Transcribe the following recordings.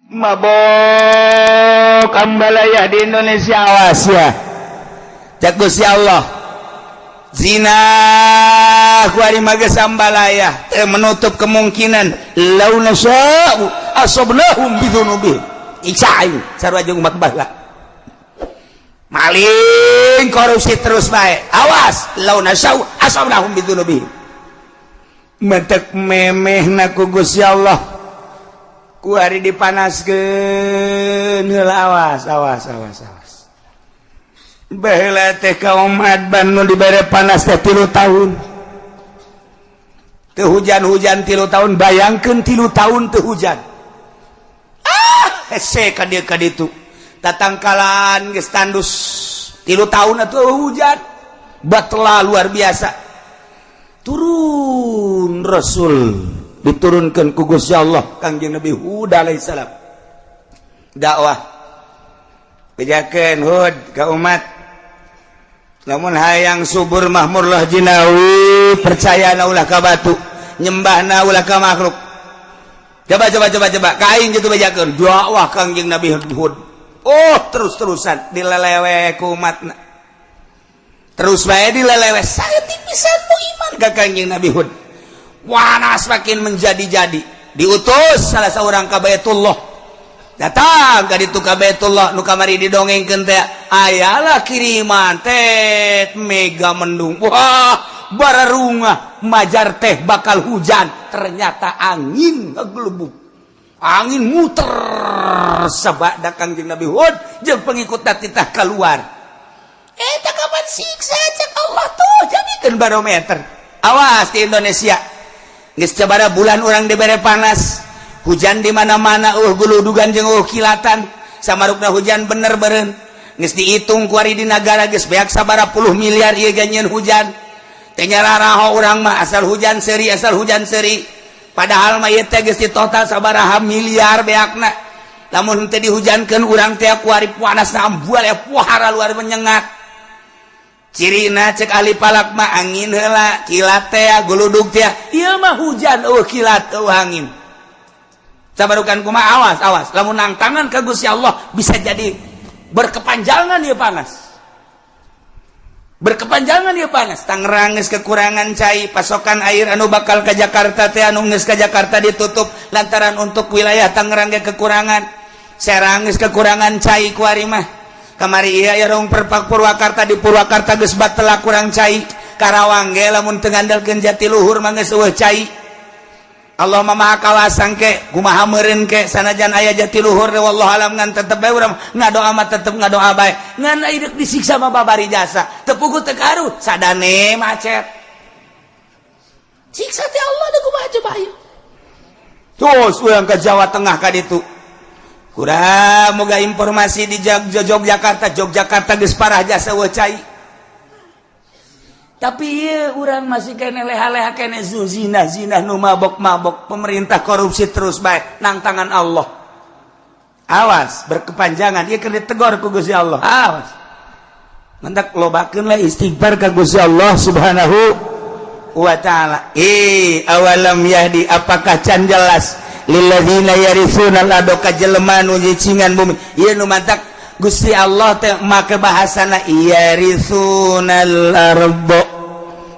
Mabok ambalaya di Indonesia, awas ya. Cek Gusti Allah, zina kuari mah geus ambalaya, teu menutup kemungkinan lau nasya'u asabnahum bidzunubihim. Iksa aing sarua jeung umat baheula. Maling, korupsi terus bae, awas, lau nasya'u asabnahum bidzunubihim. Mentek memehna ku Gusti Allah kuari dipanaskeun heula. Awas, awas, awas, awas. Baheula teh kaum Adban nu dibere panas teh 3 tahun teu hujan-hujan, 3 tahun. Bayangkeun 3 tahun teu hujan. Ah, hese ka dieu ka ditu, tatangkalan geus tandus. 3 tahun atuh hujan batla luar biasa. Turun Rasul, diturunkan ku Gusti Allah Kangjeng Nabi Hud alaihissalam, dakwah, bejakeun Hud ka umat, lamun hayang subur mahmurlah jinawi, percaya na ulah ka batu, nyembahna ulah ka makhluk. Coba, coba, coba, coba ka aing gitu. Bejakeun dakwah Kangjeng Nabi Hud, oh, terus-terusan dilelewe ku umatna, terus bae dilelewe. Saya tipisan mu iman ka Kangjeng Nabi Hud. Panas makin menjadi-jadi, diutus salah seorang ka Baitullah. Datang ka ditu ka Baitullah nu kamari didongengkeun teh, ayalah kiriman teh mega mendung. Wah, bararungah majar teh bakal hujan, ternyata angin ngegelubuk, angin muter sabada Kangjeng Nabi Hud jeung pengikut titah keluar. Eta kapan siksa cek Allah tuh jadikeun barometer. Awas di Indonesia, geus sabaraha bulan urang dibere panas, hujan di mana-mana, guludugan jeung kilatan. Samarukna hujan bener beren, geus dihitung kuari di nagara geus beak sabaraha puluh miliar ieu ganyeun hujan teh. Nyararaho urang mah, asal hujan seuri, asal hujan seuri. Padahal mah ieu teh geus di total sabaraha miliar beakna. Lamun teu dihujankeun urang teh kuari panas ambual ya, puhara luar menyengat. Cirina cek ahli falak mah angin heula, kilat teh, guludug teh. Ieu mah hujan eueuh kilat, eueuh angin. Sabarukan kumaha? Awas, awas, lamun nangtangan ka Gusti Allah bisa jadi berkepanjangan ieu panas, berkepanjangan ieu panas. Tangerang geus kekurangan cai, pasokan air anu bakal ke Jakarta teh, anu geus ka Jakarta ditutup lantaran untuk wilayah Tangerang ge kekurangan. Serang geus kekurangan cai kuari mah. Kamari iya ya rong perpak Purwakarta, di Purwakarta geus batela kurang cai. Karawang ge lamun teu ngandalkeun Jatiluhur mah geus eueuh cai. Allah mah maha kawasang ke kumaha meureun ke sanajan aya Jatiluhur, wallahu alam, ngan tetep bae urang ngadoa mah, tetep ngadoa bae. Ngan deuk disiksa mah babari jasa teu puguh teu karuh sadane macet. Siksa teh Allah da kumaha coba ieu. Terus urang ke Jawa Tengah ka ditu, kurang moga informasi di Yogyakarta. Yogyakarta geus parah jasa eueuh cai, tapi ieu urang masih kene leha-leha kene, zina zina, nu mabok-mabok, pemerintah korupsi terus bae nang tangan Allah. Awas berkepanjangan ieu keur ditegor ku Gusti Allah. Awas, mantak lobakeun lah istighfar ka Gusti Allah Subhanahu wa taala. Eh, awalam yahdi, apakah can jelas, lilladzina yarithuna al ka jelema nu nyicingan bumi? Ieu nu mantak Gusti Allah teh make bahasana yarithunal ardo,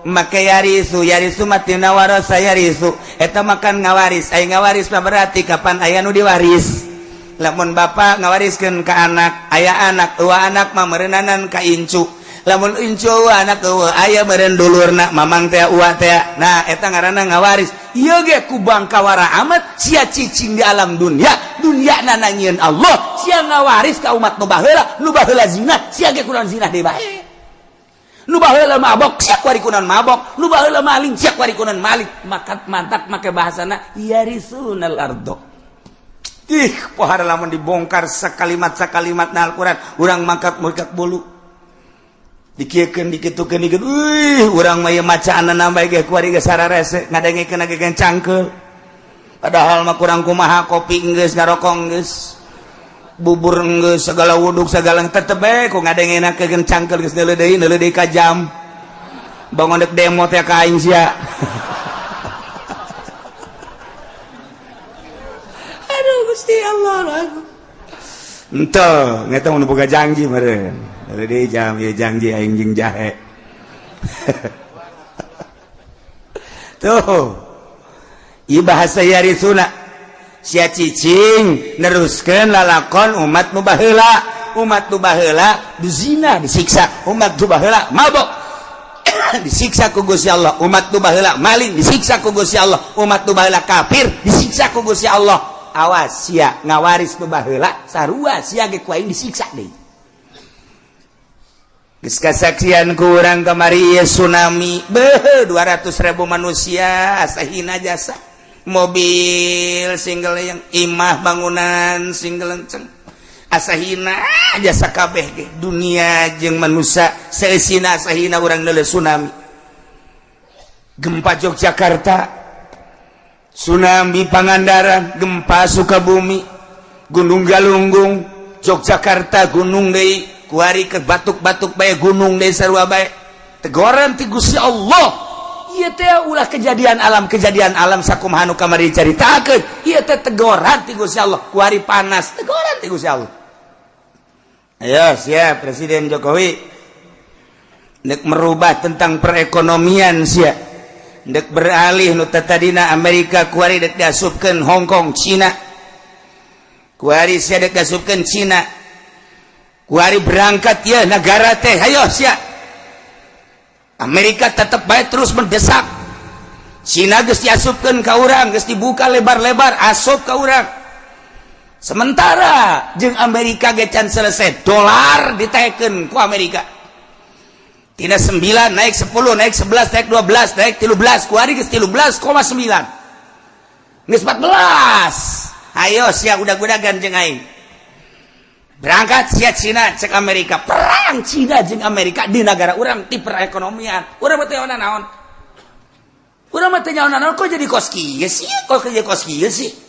make yaritsu. Yaritsu mah tina warasa yaritsu, eta makan ngawaris. Aya ngawaris mah berarti kapan aya nu diwaris. Lamun bapak ngawariskeun ka anak, aya anak, eueuh anak mah meureunnanan ka incu. Lamun incu eueuh anak, eueuh aya meureun dulurna, mamang teh, uwa teh. Nah, eta ngaranna ngawaris. Ieu ge ku bangkawara amat sia cicing di alam dunia, dunia nananyieun Allah, sia ngawaris ka umat nu baheula. Nu baheula zina, sia ge kunaon zina deui bae. Nu baheula mabok, sia kuari kunaon mabok. Nu baheula maling, sia kuari kunaon maling. Maka mantak make bahasana yarisunal ardo. Ih, pohara lamun dibongkar sakalimat sakalimat na Al-Qur'an, urang mangkat mangkat bulu. Dikieukeun, dikitukeun, dikitukeun. Wih, urang mah ieu macaanna nambah ge kuari geus sararese, ngadengekeun ge cangkeul. Padahal mah kurang kumaha, kopi geus, ngarokok geus, bubur geus, segala wuduk segala, tetep bae ku ngadengenakeun cangkeul geus neuleuh deui, neuleuh deui ka jam. Bangun dek demo teh ka aing sia. Aduh. Gusti Allah. Ente ngeta mun boga janji meureun. Dari jam ieu janji aing jeung jahe. Tuh. Ieu bahasa yarisuna. Sia cicing neruskeun lalakon umat nu baheula. Umat nu baheula dizina disiksa, umat nu baheula mabok disiksa ku Gusti Allah, umat nu baheula maling disiksa ku Gusti Allah, umat nu baheula kafir disiksa ku Gusti Allah. Awas sia ngawaris nu baheula, sarua sia ge ku aing disiksa deui. Geus kasaksian ku urang kamari ieu tsunami, beuh, 200.000 manusia asa hina jasa. Mobil single yang imah bangunan single lenceng. Asa hina jasa kabeh ge dunia jeung manusia seusina asa hina urang neuleuh tsunami. Gempa Yogyakarta, tsunami Pangandaran, gempa Sukabumi, Gunung Galunggung, Yogyakarta gunung deui, kuari ke batuk-batuk bae gunung deui sarua bae. Tegoran ti Gusti Allah. Ieu teh ulah kejadian alam sakumaha nu kamari dicaritakeun. Ieu teh tegoran ti Gusti Allah. Kuari panas, tegoran ti Gusti Allah. Ayo siap Presiden Jokowi. Nek merubah tentang perekonomian sia. Dek beralih nu tadina Amerika, kuari dek diasupkeun Hong Kong, Cina. Kuari sia dek diasupkeun Cina. Kuari berangkat ya negara teh, ayo sia. Amerika tetap baik terus mendesak. Cina geus diasupkeun ka urang, geus dibuka lebar-lebar asup ka urang. Sementara jeung Amerika ge can selesai, dolar ditekeun ku Amerika. Tina 9 naik 10, naik 11, naik 12, naik 13, kuari geus 13,9. Geus 14. Ayo sia udag-udagan jeung aing. Berangkat sia Cina cek Amerika, perang Cina jeung Amerika di negara urang ti perekonomian. Urang mah teu naon. Urang mah teu nyaho naon, kok jadi kos kieu sih? Kok jadi kos kieu sih?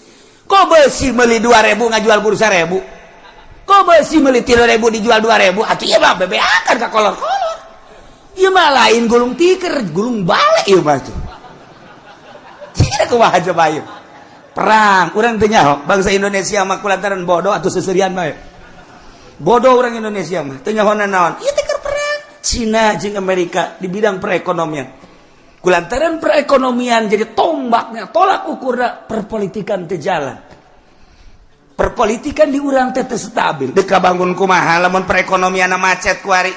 Kok besi meuli 2000 ngajual bursa 1000? Kok besi meuli 3000 dijual 2000? Atuh ieu mah bebeakan ka kolor-kolor. Ieu mah lain gulung tiker, gulung balik ieu mah tuh. Tidak kumaha coba ieu. Perang, urang teu nyaho bangsa Indonesia mah kulantaran bodoh atau seserian bae. Bodoh orang Indonesia mah, teu nyaho naon. Ieu teh perang Cina jeung Amerika di bidang perekonomian. Kulantaran perekonomian jadi tombaknya, tolak ukurna perpolitikan teu jalan. Perpolitikan di urang teh teu stabil. Dek bangun kumaha lamun perekonomian macet kuari.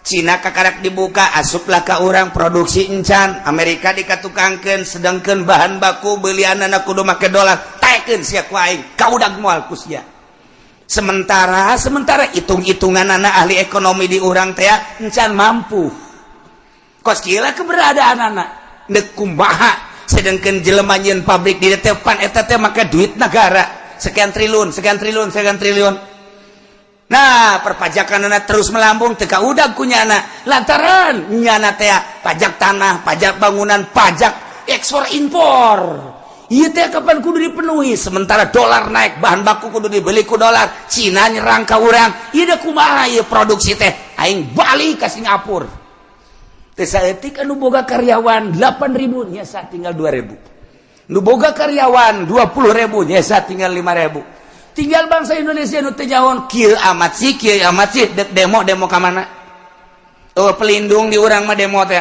Cina kakarak dibuka, asuplah ka urang, produksi encan. Amerika dikatukangkeun, sedangkan bahan baku belianana kudu make dolar, tekeun sia ku aing, kaudag moal ku sia. Sementara sementara hitung-hitungan anak ahli ekonomi di urang teh encan mampu. Kos kieu keberadaan anak dek kumaha, sedangkan jelema nyieun pabrik di depan eta teh make duit negara sekian triliun, sekian triliun, sekian triliun. Nah, perpajakan anak terus melambung, teka udah kunyana lantaran nyana teh pajak tanah, pajak bangunan, pajak ekspor impor. Ieu teh kapan kudu dipenuhi? Sementara dolar naik, bahan baku kudu dibeli ku dolar. Cina nyerang ka urang. Ieu teh kumaha ieu produksi teh? Aing balik ka Singapura. Teh saeutik anu boga karyawan 8000 nyesa tinggal 2000. Nu boga karyawan 20.000 nyesa tinggal 5000. Tinggal bangsa Indonesia nu teu nyaho, kieu amat sih, kieu amat sih, dek demo demo ka mana? Oh, pelindung di urang mah demo teh.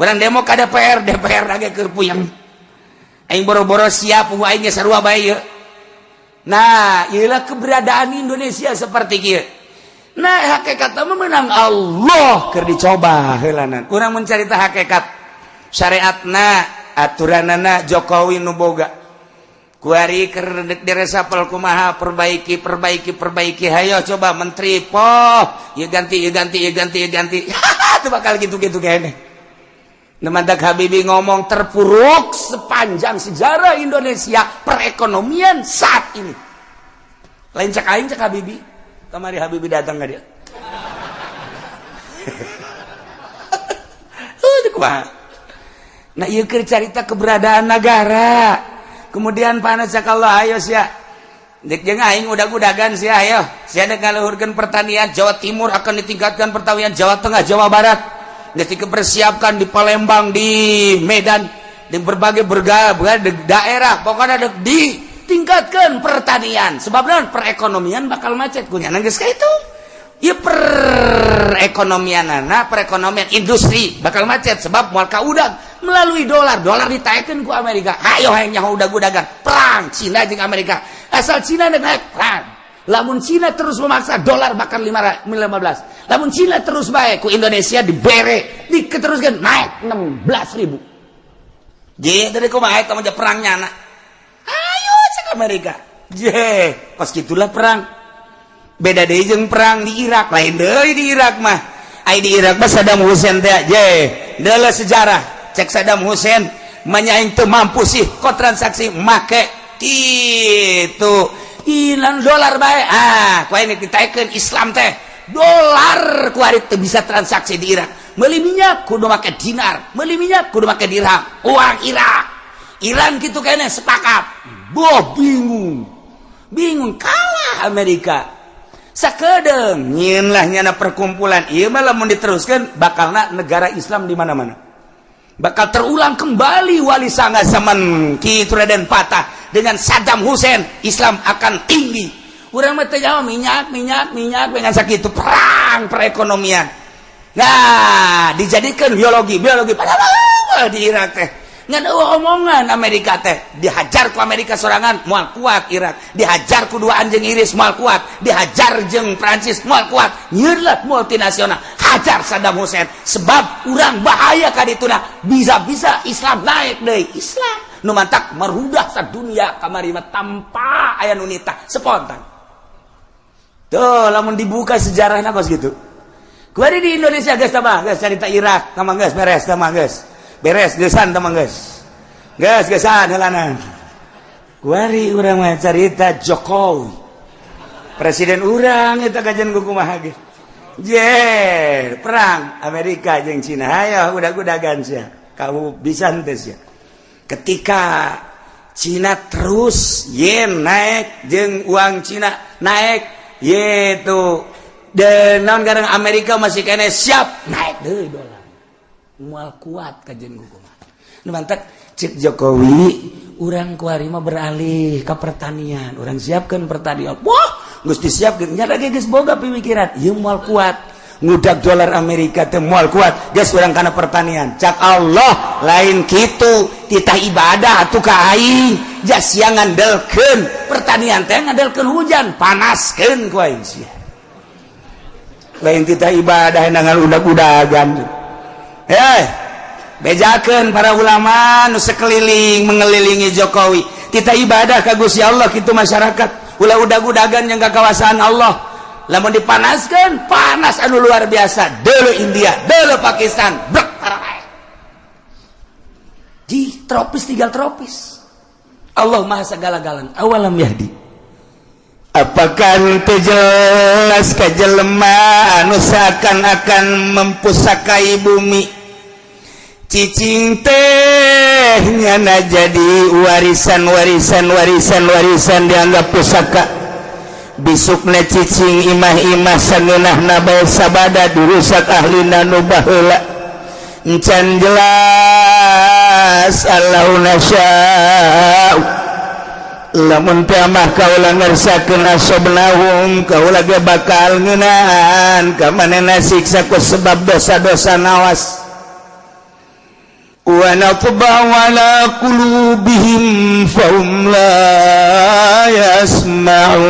Urang demo ka DPR, DPR lagi keur puyeng. Aing boro-boro siap, aing ge sarua bae ieu. Nah, ieulah keberadaan Indonesia seperti kieu. Nah, hakikat mah menang Allah keur dicoba heulanan. Urang mencarita hakikat syariatna, aturanana Jokowi nu boga. Kuari keur diresapel kumaha, perbaiki, perbaiki, perbaiki, hayo coba menteri poh, ieu ganti, ieu ganti, ieu ganti, ieu ganti. Itu bakal gitu-gitu kayaknya. Mantak Habibie ngomong terpuruk sepanjang sejarah Indonesia perekonomian saat ini. Lain cek aing, cek Habibie. Kamari Habibie datang ka dia. Kumaha? Nah, ieu keur carita keberadaan negara. Kemudian panas cek Allah, ayo sia. Dek jeung aing udag-udagan sia, ayo. Sia dek ngaluhurkeun pertanian Jawa Timur, akan ditingkatkan pertanian Jawa Tengah, Jawa Barat. Geus dipersiapkan di Palembang, di Medan, di berbagai berbagai daerah, pokoknya dek di Ditingkatkan pertanian, sebab naon? Perekonomian bakal macet kunya geus itu. Ya, perekonomian anak, perekonomian industri bakal macet sebab moal udah melalui dolar. Dolar ditaikkan ku Amerika. Ayo, hayang nyaho udag-udagan perang Cina jeung Amerika. Asal Cina naik, perang. Lamun Cina terus memaksa, dolar bakal 15. Lamun Cina terus baik, ku Indonesia dibere, diketeruskan, naik 16 ribu. Je, dari kumaha eta mah perangnya anak? Ayo cek Amerika. Je, pas gitulah perang. Beda deui jeung perang di Irak, lain deui di Irak mah. Ai di Irak mah Saddam Hussein teh, je, deuleu sejarah. Cek Saddam Hussein, manya aing teu mampu sih kok transaksi make itu hilang dolar bae. Ah, ku aing ditaikeun Islam teh dolar, ku ari teu bisa transaksi di Irak. Meuli minyak kudu make dinar, meuli minyak kudu make dirham, uang Irak. Iran gitu kayaknya sepakat. Boh, bingung bingung, kalah Amerika. Sakedeng nyieun lah nyana perkumpulan. Ieu mah lamun diteruskan bakalna negara Islam di mana-mana, bakal terulang kembali Wali Sanga zaman Ki Raden Patah dengan Saddam Hussein. Islam akan tinggi. Urang mah teu minyak, minyak, minyak dengan sakitu perang perekonomian. Nah, dijadikan biologi, biologi. Padahal di Irak teh ngan omongan Amerika teh, dihajar ku Amerika sorangan moal kuat Irak, dihajar ku dua anjing Inggris moal kuat, dihajar jeung Prancis moal kuat. Nyeurlah multinasional, hajar Saddam Hussein, sebab urang bahaya kadituna, bisa-bisa Islam naik deui. Islam nu mantak merudah sadunia kamari mah tanpa aya nu nitah, spontan. Tuh, lamun dibuka sejarahna kos gitu. Kuari di Indonesia geus tambah, geus carita Irak, tambah geus beres, tambah geus. Beres geusan, tambah geus. Geus geusan heulana. Kuari urang mah carita Jokowi. Presiden urang eta kajian kumaha ge. Je, perang Amerika jeung Cina. Hayo udag-udagan sia. Kamu bisa henteu sia. Ketika Cina terus yen naik jeung uang Cina naik, yaitu dan naon garang Amerika masih kene siap naik deui dolar, moal kuat kajian kumaha nu mantak cek Jokowi, urang kuari mah beralih ke pertanian, urang siapkan pertanian. Wah, geus disiapkeun nya lagi, geus boga pemikiran ieu moal kuat ngudag dolar Amerika teh, moal kuat, geus urang kana pertanian. Cak Allah, lain kitu, titah ibadah atuh ka aing, jas sia ngandelkeun pertanian teh ngandelkeun hujan, panaskeun ku aing sia. Lain titah ibadah dengan udag-udagan. Eh, bejakeun para ulama nu sekeliling mengelilingi Jokowi, kita ibadah ka Gusti Allah kitu. Masyarakat ulah udag-udagan yang kawasaan Allah. Lamun dipanaskan, panas anu luar biasa. Dulu India, dulu Pakistan, brek para di tropis, tinggal tropis. Allah Maha segala-galana. Awalam yahdi, apakah itu jelas ka jelema anu seakan-akan mempusakai bumi? Cicing teh nyana jadi warisan, warisan, warisan, warisan, dianggap pusaka. Bisukna cicing imah-imah sangeunahna bae sabada dirusak ahlina nu baheula. Encan jelas allau nasya'u, lamun teh mah kaula ngersakeun, asobnahum, kaula ge bakal ngeunaan ka manehna siksa ku sebab dosa-dosa. Nawas, wa natba'u ala qulubihim fahum la yasma'un.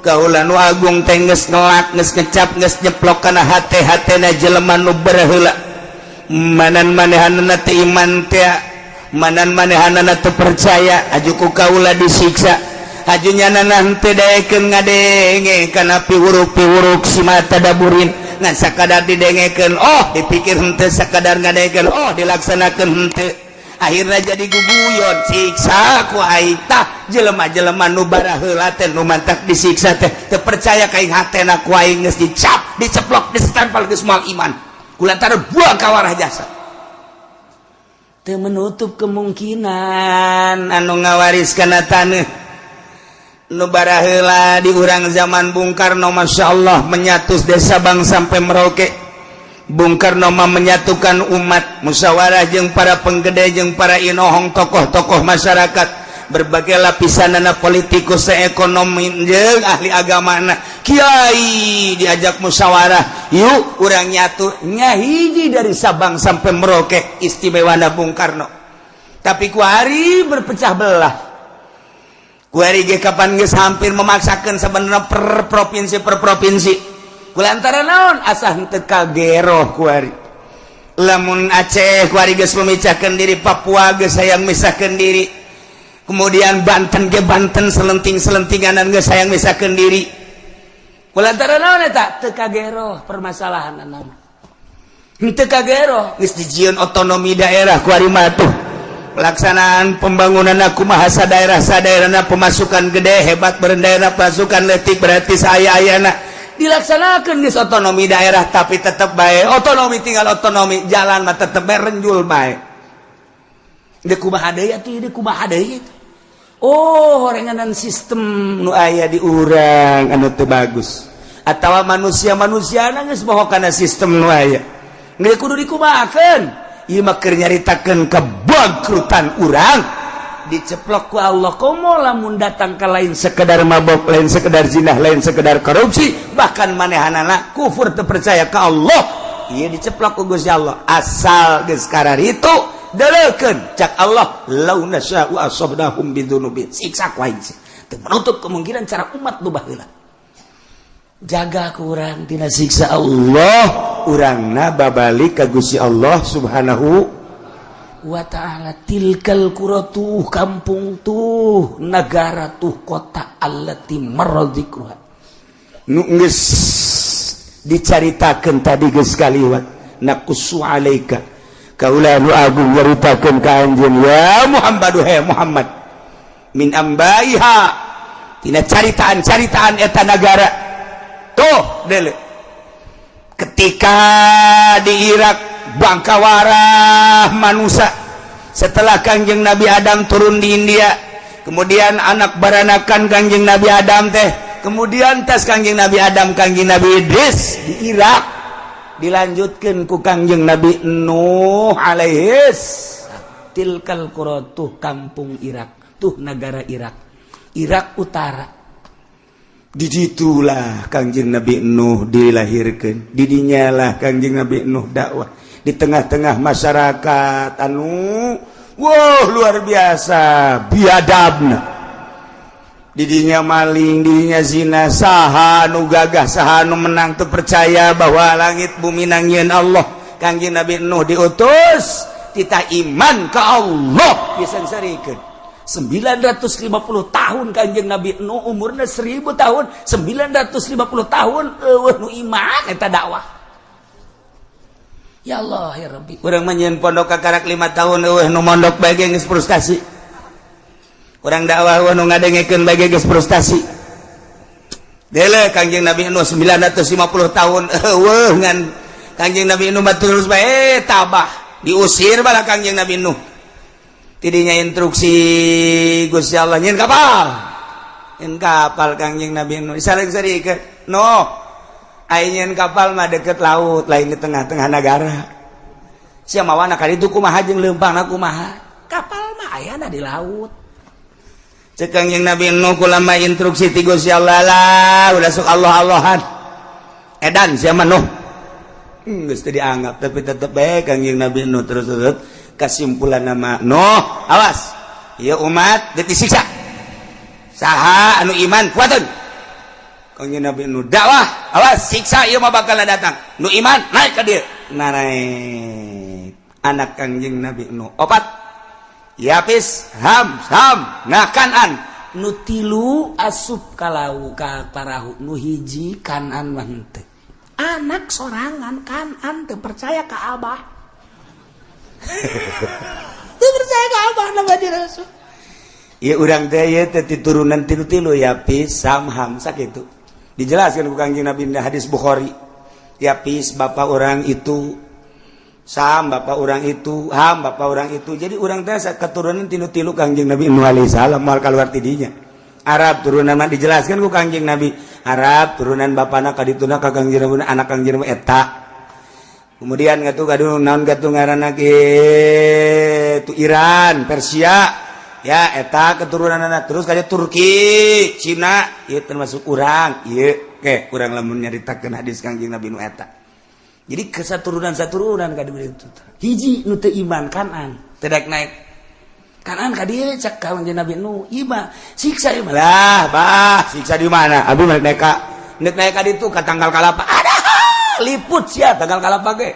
Kaula nu agung teh geus ngelak, geus ngecap, geus nyeplok kana hate-hatena jelema nu baraheula. Manan manehanana teh iman teh, manan manehanana teu percaya, aju ku kaula disiksa. Aju nyanana henteu daekeun ngadenge kana piwuruk-piwuruk si tadaburin, ngan sakadar didengekeun, oh dipikir henteu, sakadar ngadengekeun, oh dilaksanakeun henteu, akhirnya jadi guguyon, siksa ku aing. Tah, jelema-jelema nu baraheula teh nu mantak disiksa teh teu percaya ka aing, hatena ku aing geus dicap, diceplok, disestempel, geus moal iman, kulantaran buang ka warah jasa. Teu menutup kemungkinan anu ngawaris kana taneuh nu baraheula di urang zaman Bung Karno, Masya Allah, menyatu dari Sabang sampai Merauke. Bung Karno mah menyatukan umat, musyawarah jeung para penggede, jeung para inohong, tokoh-tokoh masyarakat. Berbagai lapisan anak, politikus, ekonomi jeung ahli agama, kiai diajak musyawarah, yuk urang nyatu hiji dari Sabang sampai Merauke. Istimewa Bung Karno, tapi kuari berpecah belah. Kuari ge kapan geus hampir memaksakan sebenarnya per provinsi, per provinsi. Kulantaran naon? Asa henteu kageroh kuari. Lamun Aceh kuari geus memecahkan diri, Papua geus hayang misahkan diri, kemudian Banten ge Banten selenting-selentinganan geus hayang misahkan diri. Kulantaran naon eta? Teu kageroh permasalahan nama. Henteu kageroh. Geus dijieun otonomi daerah kuari mah tuh. Pelaksanaan pembangunan aku bahasa daerah sadaerahna, pemasukan gede hebat daerah, pasukan letik berarti saya ayana dilaksanakan di otonomi daerah, tapi tetap baik otonomi tinggal otonomi, jalan mah tetap bae renjul bae. Deui kumaha deui atuh? Deui kumaha deui? Oh, horenganan sistem nu aya di urang anu teu bagus atawa manusia-manusia geus bohong kana sistem nu aya. Geus kudu dikumahakeun? Ieu mah keur nyaritakeun kebangkrutan urang. Diceplok ku Allah. Komo lamun datang ke lain sekedar mabok, lain sekedar zina, lain sekedar korupsi, bahkan manehanana kufur, teu percaya ke Allah. Ieu diceplok ku Gusti Allah. Asal geus itu deleukeun, cak Allah, lau nasya'u asabnahum bidzunubihim. Siksa ku aing sih. Teu menutup kemungkinan cara umat nu baheula. Jaga kurang tina siksa Allah, urangna babalik ka Gusti Allah Subhanahu wa ta'ala. Tilkal qura, tuh kampung, tuh negara, tuh kota, allati marra dzikruha, nu geus dicaritakeun tadi, geus kaliwat. Naqussu alaika, kaula nu agung nyaritakeun ka anjeun ya Muhammad, he Muhammad, min ambaiha, tina caritaan-caritaan eta nagara. Tuh dele, ketika di Irak bangkawarah manusia setelah Kangjeng Nabi Adam turun di India, kemudian anak baranakan Kangjeng Nabi Adam teh, kemudian tas Kangjeng Nabi Adam, Kangjeng Nabi Idris di Irak, dilanjutkan ku Kangjeng Nabi Nuh alaihis. Tilkal qura, tuh kampung Irak, tuh negara Irak, Irak Utara. Diditulah Kangjeng Nabi Nuh dilahirkan, didinyalah Kangjeng Nabi Nuh dakwah di tengah-tengah masyarakat anu wow luar biasa biadabna. Didinya maling, didinya zina. Saha nu gagah, saha nu menang? Tuh percaya bahwa langit bumi nangieun Allah. Kangjeng Nabi Nuh diutus, kita iman ke Allah disengsarikeun 950 tahun. Kanjeng Nabi Nuh umurnya 1000 tahun, 950 tahun eueuh nu iman eta dakwah. Ya Allah ya Rabbi, urang mah nyieun pondok kakarak 5 tahun, eueuh nu mondok bae geus frustasi. Urang dakwah, eueuh nu ngadengekeun bae geus frustasi. Dele Kanjeng Nabi Nuh 950 tahun eueuh, ngan Kanjeng Nabi Nuh mah terus bae tabah. Diusir bala Kanjeng Nabi Nuh. Tidinya instruksi Gusti Allah, nyieun kapal, nyieun kapal. Kangjeng Nabi Nuh saling ke no nyieun kapal mah deket laut, lain di tengah-tengah negara. Siapa mawana kali itu? Kumaha jeung leumpangna kumaha? Kapal mah ayana di laut. Cek Kangjeng Nabi Nuh, kulama instruksi ti Gusti Allah lah, udah sok Allah Allahan, edan siapa Nuh. Geus teu dianggap, tapi tetep bae Kangjeng Nabi Nuh terus terus. Kesimpulan nama Nuh, awas ya umat, disiksa. Saha anu iman kuatun. Kangjeng Nabi Nuh dakwah, awas siksa ieu mah bakal datang, nu iman naik ka dieu. Nah, naik anak Kangjeng Nabi Nuh opat, Yapis, Ham, Sam, nah Kanan. Nu tilu asup kalau ka parahu, nu hiji Kanan mah henteu. Anak sorangan Kanan teu percaya ka abah, teu percaya ka abah nama di Rasul. Ya urang teh ieu teh turunan tilu-tilu, Yapis, Sam, Ham, sakitu. Dijelaskan ku Kangjeng Nabi di hadis Bukhari. Yapis bapak orang itu, Sam bapak orang itu, Ham bapak orang itu. Jadi urang teh keturunan tilu-tilu Kangjeng Nabi Nuh alaihi salam, moal keluar tidinya. Arab turunan mah dijelaskan ku Kangjeng Nabi. Arab turunan bapana kadituna ka Kangjeng Nabi, anak Kangjeng Nabi eta. Kemudian ngatu kadu naon gatu ngaranna kitu, Iran, Persia. Ya, eta keturunan anak terus kayak Turki, Cina, ieu termasuk urang ieu. Ke urang lamun nyaritakeun hadis Kangjeng Nabi nu eta. Jadi kesaturunan saturunan ka ditu. Hiji nu teu iman, Kanan, teu daek naik Kanan ka dieu. Cek Kangjeng Nabi nu ieu siksa ieu lah. Bah, siksa di mana? Abi naik ka, naik ka ditu ka tangkal kalapa. Ada liput sia tangkal kalapa ge.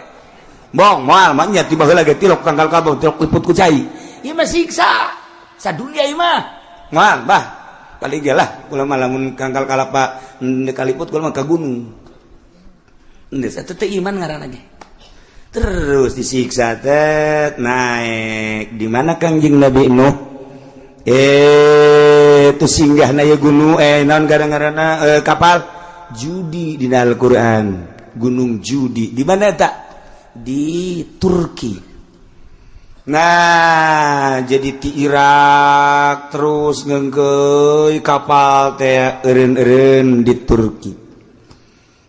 Bong moal mah nya, tiba heula ge tilok tangkal kalapa, tilok liput ku cai. Ieu mah siksa sadunia ieu mah. Moal, bah, paling ge lah kula mah. Lamun tangkal kalapa kaliput, kula mah ka gunung. Geus, eta teh iman ngaranna ge. Terus disiksa teh naik di mana Kangjeng Nabi Nuh itu singgah na gunung, naon gara-garana, kapal Judi. Di Al-Qur'an Gunung Judi di mana tak? Di Turki. Nah, jadi di Irak terus ngengkeuy kapal teh, eureun-eureun di Turki.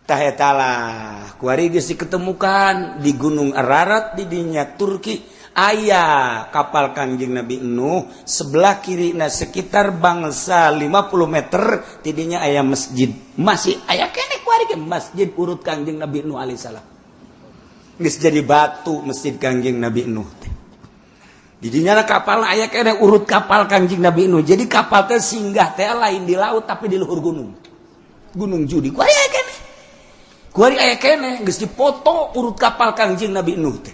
Tah, eta lah kuari geus diketemukan di Gunung Ararat di dinya Turki, aya kapal Kangjeng Nabi Nuh sebelah kiri. Nah, sekitar bangsa 50 meter tidinya aya masjid, masih aya keneh kuari ge masjid urut Kangjeng Nabi Nuh alaihissalam. Geus jadi batu masjid Kangjeng Nabi Nuh teh. Didinya kapal aya keneh urut kapal Kangjeng Nabi Nuh. Jadi kapal teh singgah teh lain di laut, tapi di luhur gunung, Gunung Judi. Kuari aya keneh, kuari aya keneh, geus dipoto urut kapal Kangjeng Nabi Nuh teh.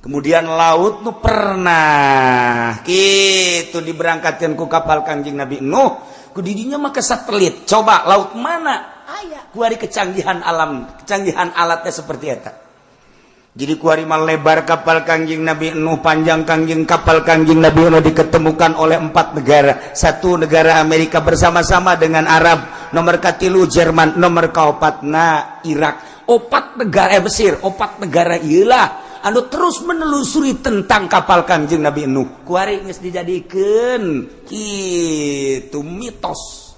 Kemudian laut nu pernah gitu diberangkatkan ku kapal Kangjeng Nabi Nuh, ku didinya mah ke satelit, coba laut mana aya. Kuari kecanggihan alam, kecanggihan alatnya seperti eta. Jadi kuari mah lebar kapal Kangjeng Nabi Nuh, panjang Kangjeng kapal Kangjeng Nabi Nuh diketemukan oleh empat negara. Satu negara Amerika bersama-sama dengan Arab, nomor katilu Jerman, nomor kaopatna Irak. Opat negara, Mesir, opat negara iyalah anu terus menelusuri tentang kapal Kangjeng Nabi Nuh. Kuari geus dijadikeun kitu mitos.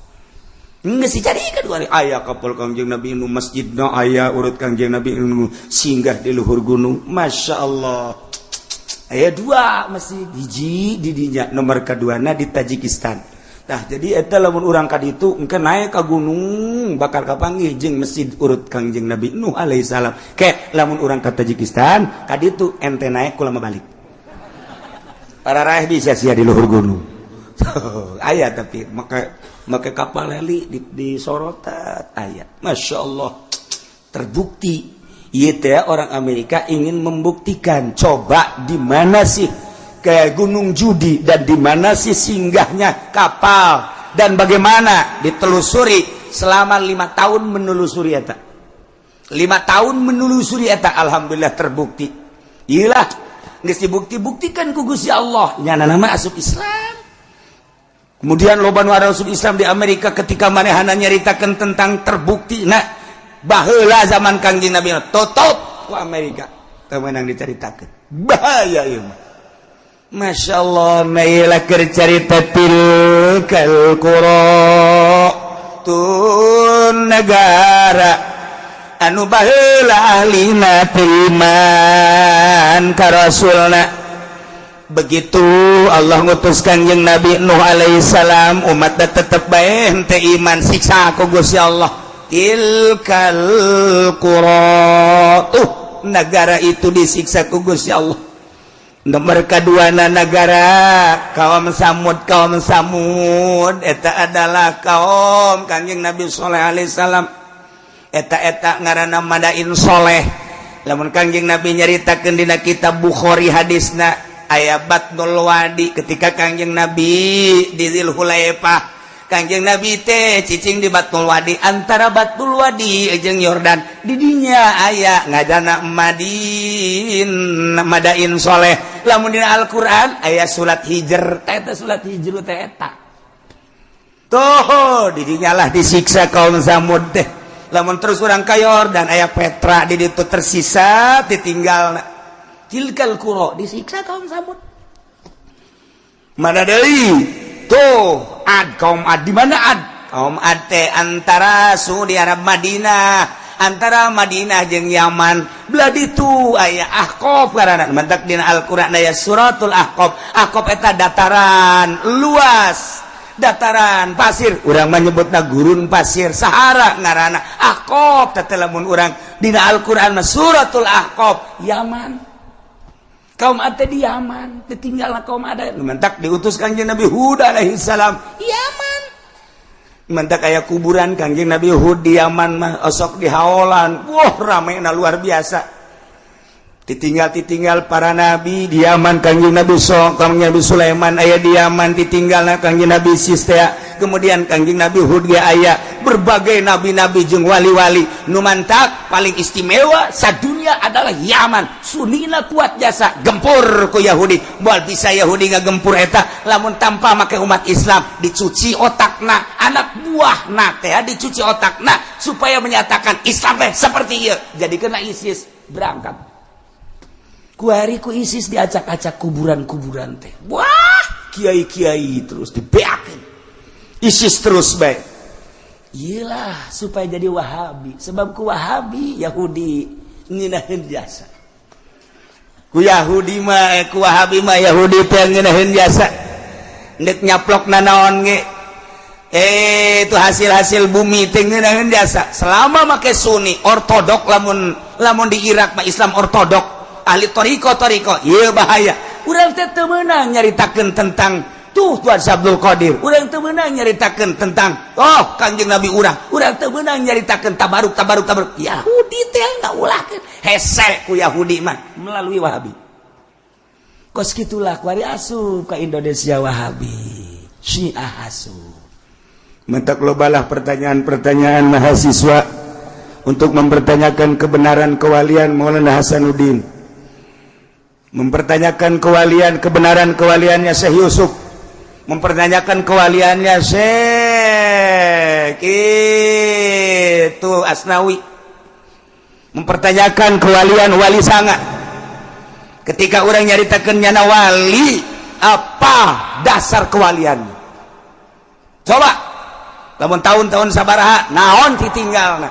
Geus dijadikeun kuari aya kapal Kangjeng Nabi Nuh, masjidna aya urut Kangjeng Nabi Nuh singgah di luhur gunung. Masya Allah. Aya dua masjid, hiji di dinya, nomor keduana di Tajikistan. Nah, jadi eta lamun urang ka ditu engke naik ka gunung bakal kapanggih jeung masjid urut Kangjeng Nabi Nuh alaihissalam. Ke lamun urang ka Tajikistan ka ditu, ente naik, kula mah balik. Para raih bisa sia di luhur gunung. Aya, tapi maka make kapal heli di sorotan aya. Masya Allah, terbukti. Ieu teh orang Amerika ingin membuktikan, coba di mana sih ke Gunung Judi dan di mana sih singgahnya kapal dan bagaimana ditelusuri selama 5 tahun menelusuri eta, 5 tahun menelusuri eta. Alhamdulillah terbukti. Iyalah, geus dibukti-buktikan ku Gusti Allah, nyana nama asup Islam. Kemudian loba nu asup Islam di Amerika ketika manehana nyaritakeun tentang terbukti. Nah, baheula zaman Kangjeng Nabi tutup ku Amerika, teu meunang dicaritakeun, bahaya ieu mah. Masya Allah, mailah cerita tilkal qura, tun negara anu baheula ahlina iman ka rasulna. Begitu Allah ngutus Kangjeng Nabi Nuh alaihissalam, umat tetep bae henteu iman, siksa ku Gusti Allah. Tilkal qura, tuh negara itu disiksa ku Gusti Allah. Nomor kedua negara kaum Samud. Kaum Samud eta adalah kaum Kangjeng Nabi Sholeh alaihissalam. Eta eta ngaranna Madain Soleh. Lamun Kangjeng Nabi nyaritakeun dina kitab Bukhari, hadisna aya Batnul Wadi. Ketika Kangjeng Nabi di Dzulhulaifah, Kangjeng Nabi teh cicing di Batnul Wadi, antara Batnul Wadi jeung Yordan. Didinya aya ngajana Madin, Madain Soleh. Lamun dina Al-Qur'an aya surat Hijr teh, eta surat Hijr teh eta tuh. Didinya lah disiksa kaum Samud teh. Lamun terus urang ka Yordan, aya Petra di ditu tersisa ditinggal. Tilkal qura disiksa kaum Samud. Mana deui tuh? Ad, kaum Ad. Di mana Ad? Kaum Ad teh antara Saudi Arab, Madinah. Antara Madinah jeung Yaman belah ditu aya Ahqaf ngaranna. Mantak dina Al-Qur'an aya suratul Ahqaf. Ahqaf eta dataran luas, dataran pasir, urang menyebutna gurun pasir, Sahara ngaranna Ahqaf teh. Lamun urang dina Al-Qur'an mah suratul Ahqaf, Yaman. Kaum Ad di Yaman, ditinggal kaum Ad. Mantak diutus Kangjeng Nabi Hud alaihi salam Yaman. Mantak aya kuburan Kangjeng Nabi Hud di Yaman mah, osok di haolan. Wah, rame na luar biasa. Ditinggal-ditinggal para nabi di Yaman. Kangjeng Nabi so Kangjeng Nabi Sulaiman aya di Yaman, ditinggal Kangjeng Nabi Sistea, kemudian Kangjeng Nabi Hud ge aya, berbagai nabi-nabi jeung wali-wali. Nu mantak paling istimewa sadunia adalah Yaman. Sunina kuat jasa gempur ku Yahudi. Moal bisa Yahudi ngagempur eta lamun tanpa make umat Islam dicuci otakna, anak buahna teh dicuci otakna supaya menyatakan Islam teh seperti ieu. Jadi kena ISIS berangkat kuari ku ISIS diacak-acak kuburan-kuburan teh. Wah, kiai-kiai terus dibeakeun ISIS terus baik. Iyalah, supaya jadi Wahabi, sebab ku Wahabi Yahudi ngeunaheun jasa. Ku Yahudi mah, ku Wahabi mah Yahudi teh ngeunaheun jasa. Ndek nyaplok nanaon ge, itu hasil-hasil bumi teh ngeunaheun jasa selama make Sunni ortodok. Lamun lamun di Irak mah Islam ortodok, ahli toriko toriko. Iya, bahaya. Urang teh teu meunang nyaritakeun tentang tuh Tuhan Abdul Qadir, urang teu meunang nyaritakeun tentang, oh, Kanjeng Nabi urang, urang teu meunang nyaritakeun tabaruk tabaruk tabaruk. Yahudi teh ngaulahkeun, hese ku Yahudi mah melalui Wahabi. Kos gitulah kuari asup ka Indonesia Wahabi, Syiah asup. Mentak lobalah pertanyaan-pertanyaan mahasiswa untuk mempertanyakan kebenaran kewalian Maulana Hasanuddin, mempertanyakan kewalian, kebenaran kewaliannya Syekh Yusuf, mempertanyakan kewaliannya Syekh itu Asnawi, mempertanyakan kewalian Wali Sanga. Ketika orang nyaritakan nyana wali, apa dasar kewalian? Coba lamun tahun-tahun sabaraha, naon ditinggal.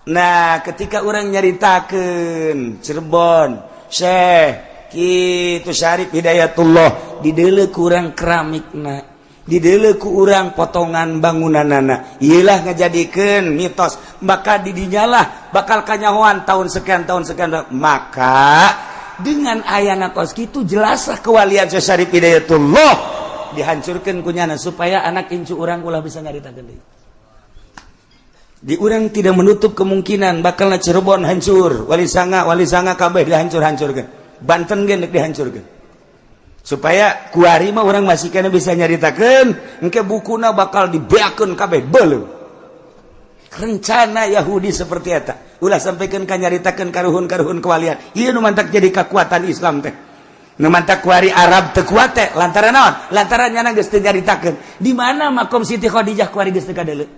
Nah, ketika orang nyaritakan Cirebon, Syekh kitu Syarif Hidayatullah, didele kurang keramikna, didele ku urang potongan bangunanana, iyalah ngajadikeun mitos. Maka didinyalah bakal kanyahoan tahun sekian, tahun sekian. Maka dengan ayana kos kitu, jelaslah kewalian Syekh Syarif Hidayatullah dihancurkan kunyana supaya anak incu urang ulah bisa nyaritakeun deui. Di urang tidak menutup kemungkinan bakal Cirebon hancur, Wali Sanga, Wali Sanga kabeh dihancur-hancurkan, Banten ge dihancurkan, supaya kuari mah orang masih kena bisa nyaritakeun. Engke bukuna bakal dibeakeun kabeh, beuleum. Rencana Yahudi seperti eta, ulah sampaikan ka nyaritakeun karuhun-karuhun kewalian. Ieu nu mantak jadi kekuatan Islam teh. Nu mantak kuari Arab teu kuat teh lantaran naon? Lantaran nyana geus teu nyaritakeun di mana makom Siti Khadijah. Kuari geus teu kadeuleu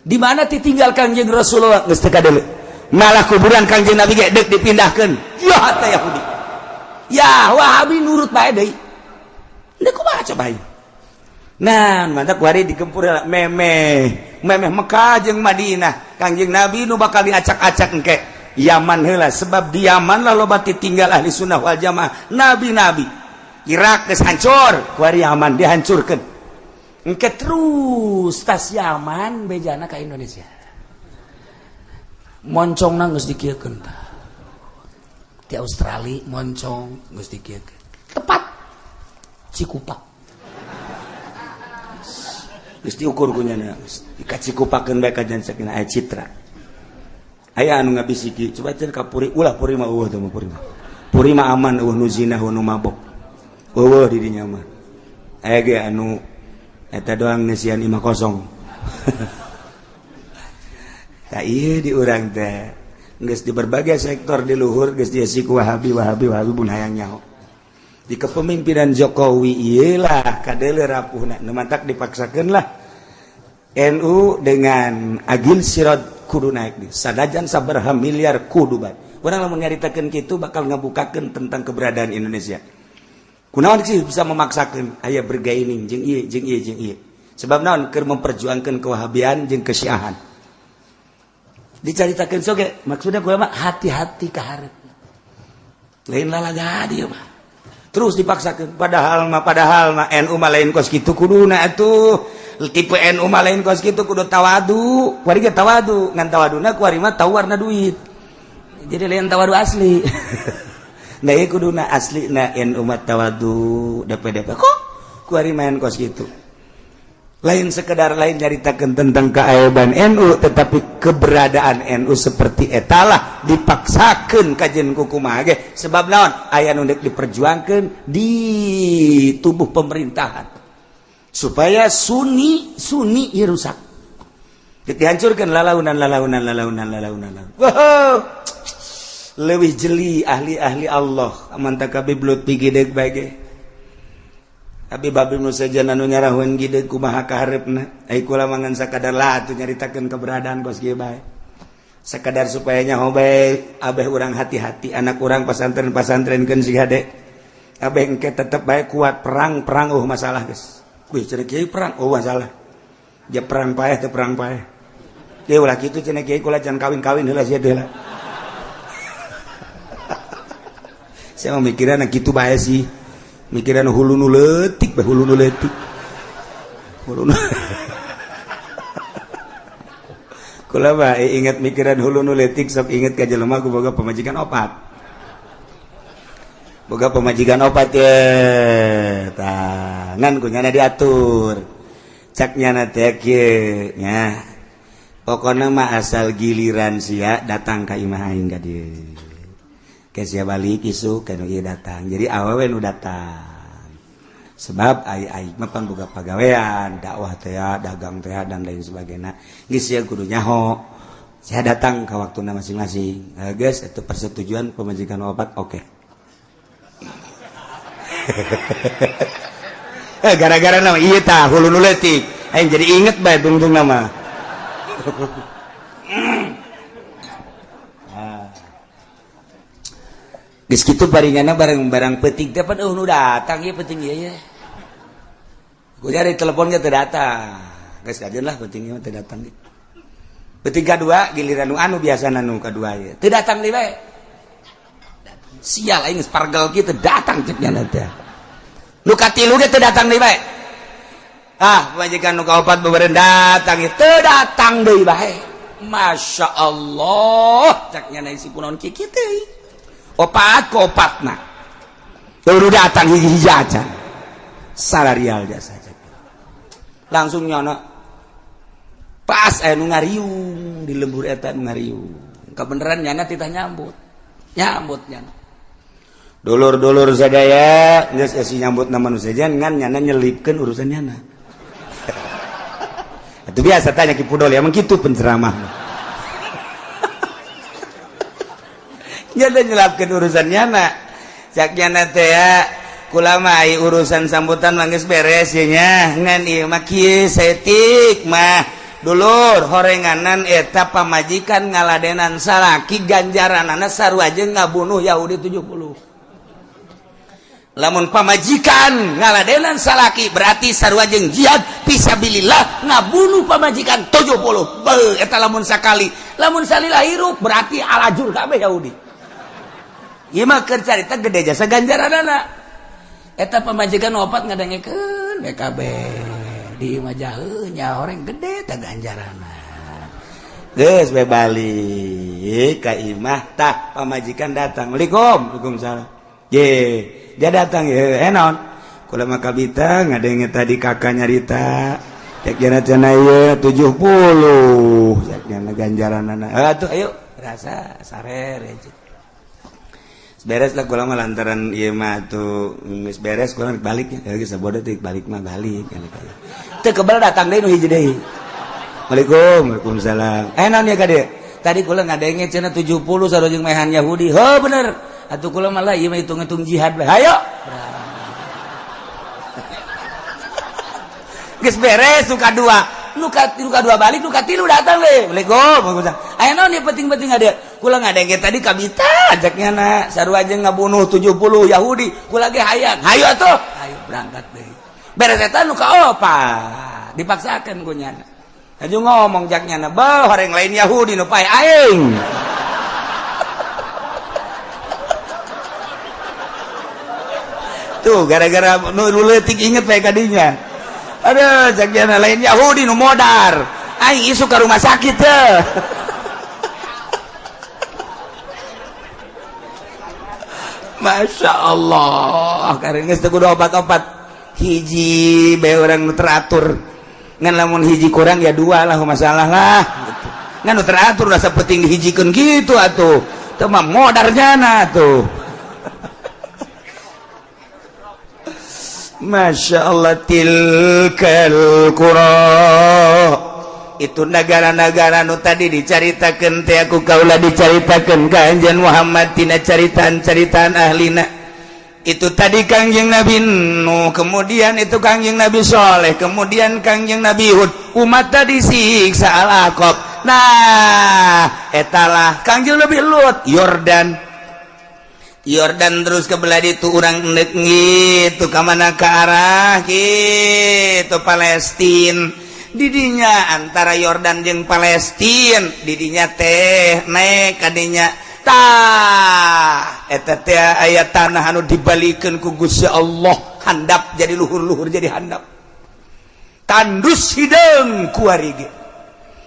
di mana ditinggal Kangjeng Rasulullah, geus teu kadeuleu. Malah kuburan Kangjeng Nabi ge deuk dipindahkeun. Ya teh Yahudi, ya Wahabi nurut bae deui. Deuk kumaha coba ieu? Nah, mantap kuari digempur memeh memeh Mekah jeung Madinah, Kangjeng Nabi nu bakal diacak-acak engke. Yaman heula, sebab di Yaman lah loba tinggal ahli sunnah wal jamaah, nabi-nabi. Irak geus hancur, kuari Yaman dihancurkeun. Engke terus tas Yaman bejana ka Indonesia. Moncong geus dikieukeun tah. Di Australia moncong geus dikieukeun. Tepat Cikupa. Geus diukur ku nyana, dikacikupakeun bae ka jan sakinah aya citra. Aya anu ngabisiki, coba cenah ka Puri, ulah Puri mah eueuh teh mah, Puri mah. Puri mah aman, eueuh nu zina, eueuh nu mabok. Eueuh di dinya mah. Aya ge anu eta doang ngeusian imah kosong. Tah, ieu di urang teh geus di berbagai sektor di luhur geus diisi ku Wahabi, Wahabi, Wahabi. Bun hayang nyaho di kepemimpinan Jokowi iyalah kadeuleu rapuhna. Nu mantak dipaksakeun lah NU dengan Agil Siraj kudu naik di sadajan sabaraha miliar kudu bae. Urang lamun nyaritakeun kitu bakal ngabukakeun tentang keberadaan Indonesia. Kunaon sih bisa memaksakeun aya bergaining jeung ieu jeung ieu jeung ieu? Sebab naon? Keur memperjuangkan kewahabian jeung kesyiahan. Dicaritakeun soge maksudnya gue mah hati-hati ka hareup. Lain lalaga dia mah. Terus dipaksakan, padahal mah NU mah lain kos kitu kuduna atuh. Tipe NU mah lain kos kitu, kudu tawadu. Kuari ge tawadu, ngan tawaduna kuari mah tahu warna duit. Jadi lain tawadu asli. Nah, ieu kuduna asli na NU mah tawadu DPDP kok kuari main kos kitu. Lain sekedar lain nyaritakan tentang keaiban NU, tetapi keberadaan NU seperti etalah dipaksakan kajian kukumaha ge, sebab naon, aya nu deuk diperjuangkan di tubuh pemerintahan supaya Sunni Sunni ieu rusak, dihancurkan lalaunan lalaunan lalaunan lalaunan. Wow, leuwih jeli ahli-ahli Allah aman kabeh Lutfi gideg bae ge. Abi babi nu sejen anu nyarahun gideg kumaha kaharepna. Ai kula mah ngan sakadar lah atuh nyaritakeun keberadaan kos kieu bae. Sekadar supaya nyaho bae, abeh urang hati-hati, anak urang pasantren-pasantrenkeun si hade. Abeh engke tetep bae kuat perang perang, oh masalah geus. Wih, cenah kiai perang, oh masalah. Dia perang paeh teu perang paeh. Dia ulah kitu cenah kiai, kula jangan kawin-kawin heula sia teh lah. Saya mau mikiran kitu bae sih. Mikiran hulu nu leutik bae, hulu nu leutik. Hulu nu Kula mah inget mikiran hulu nu leutik, sok inget ka jelema ku boga pamajikan opat. Boga pamajikan opat ye. Tah, ngan ku nyana diatur. Cak nyana teh kieu nya. Pokona mah asal giliran sia datang ka imah aing ka dieu. Sia balik isuk kan ieu datang, jadi awewe nu datang, sebab ai ai mah pan boga pagawean dakwah teh, dagang teh, dan lain sebagainya. Geus sia kudu nyaho saya datang ke waktuna masing-masing. Geus itu persetujuan pemajikan opat, oke. Okay. Gara-gara nama ieu tah hulu nu leutik aing jadi inget bae tungtung nama. Geus kitu paringana barang-barang peuting teh pan nu datang ieu peuting ieu ye. Ku cari telepon ge teu datang. Geus kajeun lah peuting ieu teu datang. Peuting kadua giliran nu anu biasana nu kadua ieu. Teu datang deui bae. Sial aing geus pargel kieu teu datang cek nya teh. Nu katilu ge teu datang deui bae. Ah, pamajikan nu kaopat beureun datang ieu teu datang deui bae. Masya Allah, cek nya si kunaon kieu teh. Opat ke opatna baru datang hiji-hiji aja salarial jasa langsung nyono pas aya nu ngariung di lembur eta nu ngariung kebenaran nyana titah nyambut nyambut nyana dulur-dulur sadaya geus esi nyambut nama nu sejen ngan nyana nyelipkeun urusan nyana. Itu biasa tanya Ki Pudol ya, emang kitu penceramah. Nyana nyelapkeun urusan nyana. Cak nyana teh ya, kula mah urusan sambutan mah geus beres ye nya. Ngan ieu mah kieu saeutik mah. Dulur horenganan eta pamajikan ngaladenan salaki ganjaranana sarua jeung ngabunuh Yahudi 70. Lamun pamajikan ngaladenan salaki berarti sarua jeung jihad fisabilillah ngabunuh pamajikan 70. Beuh eta lamun sakali, lamun salila hirup berarti alajur kabeh Yahudi. Ieu mah keur carita gede jasa ganjaranana. Eta pamajikan opat ngadengekeun BKB di imah jauh nya horeng gede tah ganjaranna. Geus we balik ka imah tah pamajikan datang. Waalaikum, waalaikumsalam. Ye, dia datang ye, naon? Kula mah kabita ngadenge tadi kakak nyarita. Cek jana cenah ieu 70. Cek jana ganjaranana. Atuh ayo rasa sarer ya. Beres lah kula mah lantaran ieu mah atuh geus beres kula balik ya geus sabodo teh balik mah balik. Teu kebel datang deui nu hiji deui. Waalaikum, waalaikumsalam. Naon ya ka dieu? Tadi kula ngadenge cenah 70 sarua jeung maehan Yahudi. Heuh bener. Atuh kula mah lah ieu mah hitung-hitung jihad bae. Hayo. Geus beres nu kadua. Nu kadua balik, nu katilu datang deui. Waalaikum, waalaikumsalam. Aya naon ieu penting-penting ada? Kula ngadenge tadi kabita ajaknya na sarua jeung ngabunuh 70 Yahudi. Kula ge hayang. Hayo atuh. Hayo berangkat deui. Beres eta nu kaopat. Dipaksakeun ku nyana. Aju ngomong jaknya na bah orang lain Yahudi nu pae aing. Tuh gara-gara nu leutik inget bae kadinya. Aduh, jaknya lain Yahudi nu modar. Aing isuk ke rumah sakit teh. Masya Allah, karena geus teu kudu obat-obat. Hiji bae urang nu teratur. Ngan lamun hiji kurang ya dua lah masalah lah gitu. Ngan nu teratur rasa penting dihijikeun gitu atuh. Teu mah modarnya na tuh. Masya Allah, tilkal qura, itu negara-negara nu tadi dicaritakeun teh aku kaula dicaritakeun ka Anjeun Muhammad tina caritaan-caritaan ahlina. Itu tadi Kangjeng Nabi Nuh, kemudian itu Kangjeng Nabi Soleh, kemudian Kangjeng Nabi Hud, umat tadi siksa Al-Aqab. Nah, etalah Kangjeng Nabi Lut, Yordan. Yordan terus ke belah itu urang endek gitu ka mana ke arah gitu Palestin. Didinya antara Yordan jeung Palestin didinya teh naik kadinya tah eta teh aya tanah anu dibalikeun ku Gusti Allah handap jadi luhur-luhur jadi handap tandus hideung kuari ge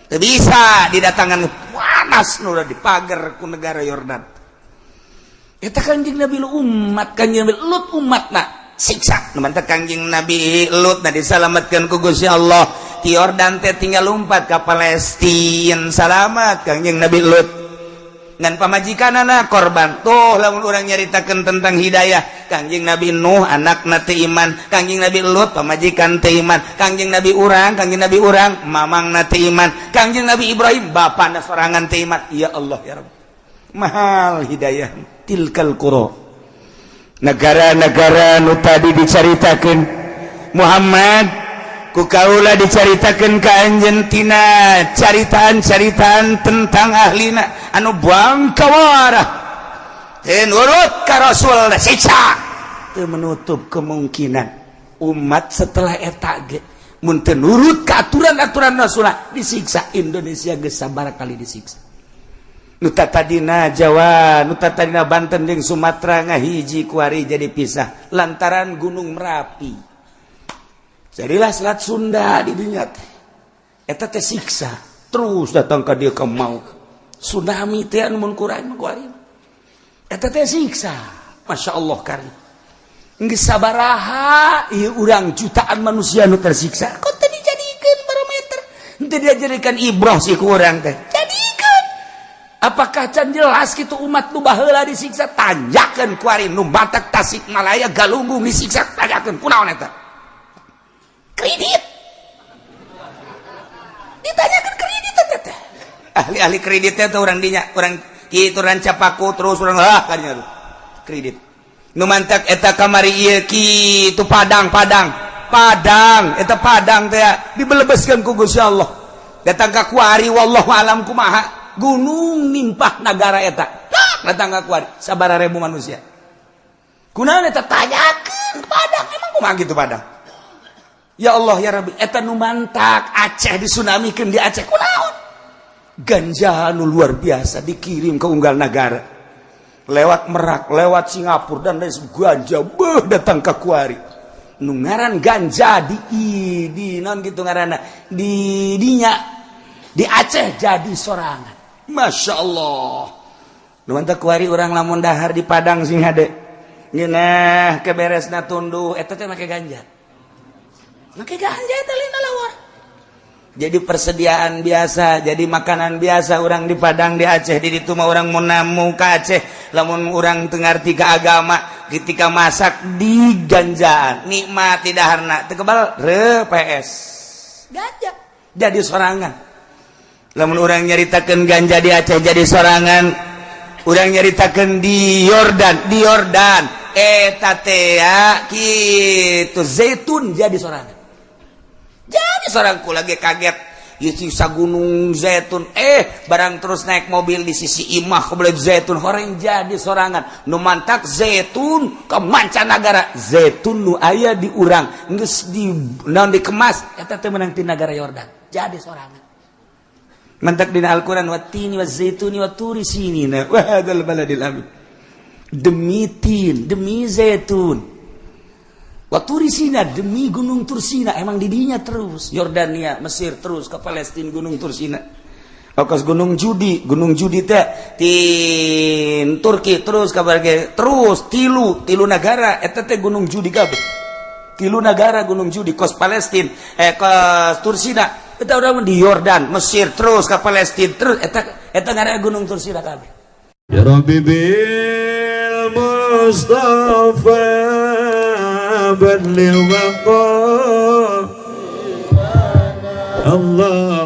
teu bisa didatangan panas nu dipagar ku negara Yordan. Eta Kangjeng Nabi umat Kangjeng Nabi Lut umatna siksa. Nu mantap Kangjeng Nabi Lut na disalamatkeun ku Gusti Allah ti Yordan teh tinggal lompat ka Palestina salamat Kangjeng Nabi Lut. Ngan pamajikanana korban. Tuh lamun urang nyaritakeun tentang hidayah Kangjeng Nabi Nuh anakna teu iman, Kangjeng Nabi Lut pamajikan teu iman, Kangjeng Nabi urang, Kangjeng Nabi urang mamangna teu iman, Kangjeng Nabi Ibrahim bapana sorangan teu iman. Ya Allah ya Rabb. Mahal hidayah. Tilkal qura, negara-negara nu tadi dicaritakeun Muhammad ku kaula dicaritakeun ka anjeun tina caritaan-caritaan tentang ahlina anu bangkawarah teu nurut ka Rasul siksa. Teu menutup kemungkinan umat setelah eta ge mun teu nurut ka aturan-aturan Rasul disiksa. Indonesia geus sabaraha kali disiksa. Nuta tadina Jawa, nuta tadina Banten jeung Sumatera ngahiji kuari jadi pisah lantaran Gunung Merapi. Jadilah Selat Sunda di dunia teh. Eta teh siksa terus datang ka dieu ka mau. Tsunami teh anu mun kurang kuari. Eta teh siksa. Masya Allah kari. Geus sabaraha ieu urang jutaan manusia nu tersiksa. Kok teu dijadikeun barometer? Teu dijadikan ibroh si ku urang teh. Jadikeun. Apakah can jelas gitu umat nu baheula disiksa tanjakeun kuari nu Batak Tasikmalaya Galunggung disiksa tanjakeun kunaon eta? Kredit. Ditanyakeun kredit eta teh. Ahli-ahli kredit teh urang dinya, urang kitu Rancapaku terus urang ah kadinya tuh. Kredit. Nu mantak eta kamari ieu kitu Padang Padang. Padang eta Padang teh dibelebeskeun ku Gusti Allah. Datang ka kuari wallahu alam kumaha. Gunung nimpah negara eta datang ka kuari sabaraha ribu manusia kunaon eta tanyakeun Padang emang kumaha gitu Padang. Ya Allah ya Rabbi, eta nu mantak Aceh disunamikeun di Aceh kunaon ganja nu luar biasa dikirim ke unggal negara lewat Merak lewat Singapura dan lain ganja beuh datang ka kuari nu ngaran ganja di non gitu ngaranna di dinya di Aceh jadi sorangan. Masya Allah. Nu mantap kuari urang lamun dahar di Padang sing hade. Ngeunah keberesna tunduh eta teh make ganja. Make ganja eta lain lawar. Jadi persediaan biasa, jadi makanan biasa orang di Padang di Aceh di ditu mah urang mun namu ka Aceh lamun urang teu ngarti ka agama ketika masak di ganjaan nikmat di daharna teu kebal re PS. Ganja jadi sorangan. Lamun urang nyaritakeun ganja di Aceh jadi sorangan, urang nyaritakeun di Yordan, di Yordan eta teh kitu zaitun jadi sorangan. Jadi seorang ku lagi kaget Ieu sisa Gunung Zaitun, barang terus naik mobil di sisi imah kebelet zaitun, horeng jadi sorangan. Nu mantak zaitun ke mancanagara, zaitun nu aya di urang geus di naon, dikemas, eta teh meunang ti nagara Yordan, jadi sorangan. Mantak dina Al-Qur'an, wattini wazaituni wa turi sinina wa hadzal baladil amin, demi tin, demi zaitun, wa Tursina, demi Gunung Tursina. Emang didinya terus Yordania, Mesir, terus ke Palestina, Gunung Tursina. Okas Gunung Judi, Gunung Judi teh tin Turki terus kabar, terus tilu tilu negara eta teh Gunung Judi kabeh, tilu negara Gunung Judi, kos Palestina, kos Tursina eta urang di Yordan, Mesir, terus ke Palestina, terus eta eta ngaranna Gunung Tursina kabeh. Ya Rabbi bil Mustafa balligh. Allah.